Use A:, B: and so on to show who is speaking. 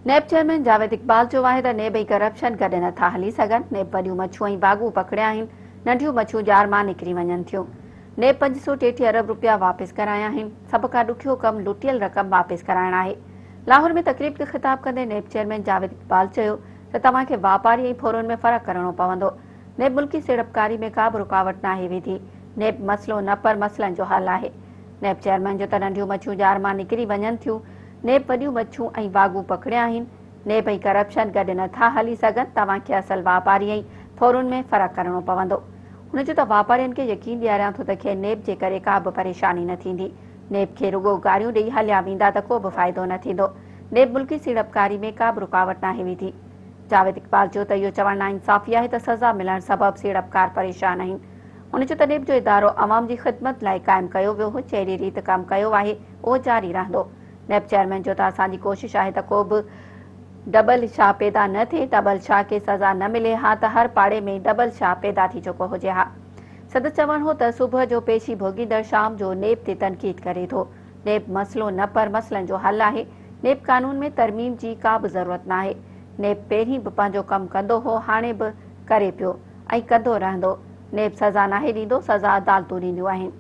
A: NAB chairman Javed Iqbal چيو آهي ته نيب ۽ ڪرپشن گڏ نه ٿا هلي سگهن، نيب وڏيون مڇون ۽ واڳون پڪڙيا آهن، ننڍيون مڇون ڄار مان نڪري وڃن ٿيون. نيب 533 ارب رپيا واپس ڪرايا آهن، سڀ کان ڏکيو ڪم لٽيل رقم واپس ڪرائڻ آهي. لاهور ۾ تقريب کي خطاب ڪندي نيب چيئرمين جاويد اقبال چيو ته توهان کي واپاري ۽ ڦورن ۾ فرق ڪرڻو پوندو، نيب ملڪي سيڙپڪاري ۾ ڪا به رڪاوٽ ناهي وڌي، نيب مسئلو نه پر مسئلن جو حل آهي. نيب چيئرمين جو ته ننڍيون مڇيون ڄار مان نڪري وڃن ٿيون، نيب وڏيون مڇون ۽ واڳون پڪڙيا آهن، نيب ۽ ڪرپشن گڏ نه ٿا هلي سگهن، توهان کي اصل واپاري ۽ ڦورن ۾ فرق ڪرڻو پوندو. هن چيو ته واپارين کي يقين ڏياريان ٿو ته کين نيب جي ڪري ڪا به پريشاني نه ٿيندي، نيب کي رڳو گاريون ڏئي هليا ويندا ته ڪو به فائدو نه ٿيندو، نيب ملڪي سيڙپڪاري ۾ ڪا به رڪاوٽ ناهي وڌي. جاويد اقبال چيو ته اهو چوڻ ناانصافي آهي ته سزا ملڻ سبب سيڙپڪار پريشان آهن. هن چيو ته نيب جو ادارو عوام جي خدمت لاء قائم ڪيو ويو هو، جهڙي ريت ڪم ڪيو آهي اهو جاري رهندو. نيب چيئرمين چيو ته اسان جي ڪوشش آهي ته ڪو به ڊبل شاهه پيدا نه ٿئي، ڊبل شاهه کي سزا نه ملي ها ته هر پاڙي ۾ ڊبل شاهه پيدا ٿي چڪو هجي ها. سندس چوڻ هو ته صبح جو پيشي ڀوڳيندڙ شام جو نيب تي تنقيد ڪري ٿو، نيب مسئلو نه پر مسئلن جو حل آهي، نيب قانون ۾ ترميم جي ڪا به ضرورت ناهي، نيب پهرين به پنهنجو ڪم ڪندو هو هاڻي به ڪري پيو. ۽ ڪندو رهندو. نيب سزا ناهي ڏيندو، سزا عدالتون ڏينديون آهن.